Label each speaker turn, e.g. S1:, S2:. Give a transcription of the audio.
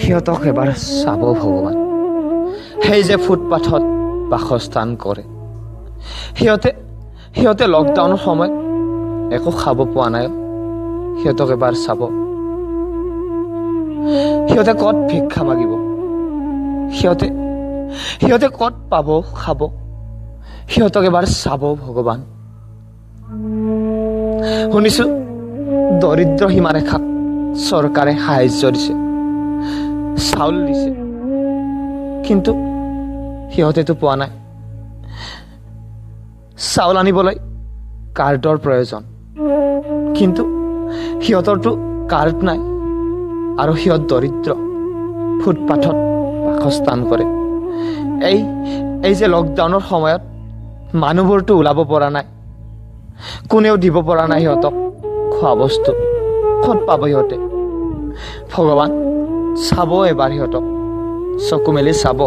S1: সিহঁতক এবাৰ চাব ভগৱান। সেই যে ফুটপাথত বাসস্থান কৰে, সিহঁতে লকডাউনৰ সময়ত একো খাব পোৱা নাই। সিহঁতক এবাৰ চাব। সিহঁতে ক'ত ভিক্ষা মাগিব? সিহঁতে ক'ত পাব খাব? সিহঁতক এবাৰ চাব ভগৱান। শুনিছো দৰিদ্ৰ সীমাৰেখাক চৰকাৰে সাহায্য দিছে, চাউল দিছে, কিন্তু সিহঁতেতো পোৱা নাই। চাউল আনিবলৈ কাৰ্ডৰ প্ৰয়োজন, কিন্তু সিহঁতৰতো কাৰ্ড নাই আৰু সিহঁত দৰিদ্ৰ, ফুটপাথত বাসস্থান কৰে। এই এই যে লকডাউনৰ সময়ত মানুহবোৰতো ওলাব পৰা নাই, কোনেও দিব পৰা নাই সিহঁতক খোৱা বস্তু। ক'ত পাব সিহঁতে? ভগৱান, চাব এবাৰ সিহঁতক, চকু মেলি চাব।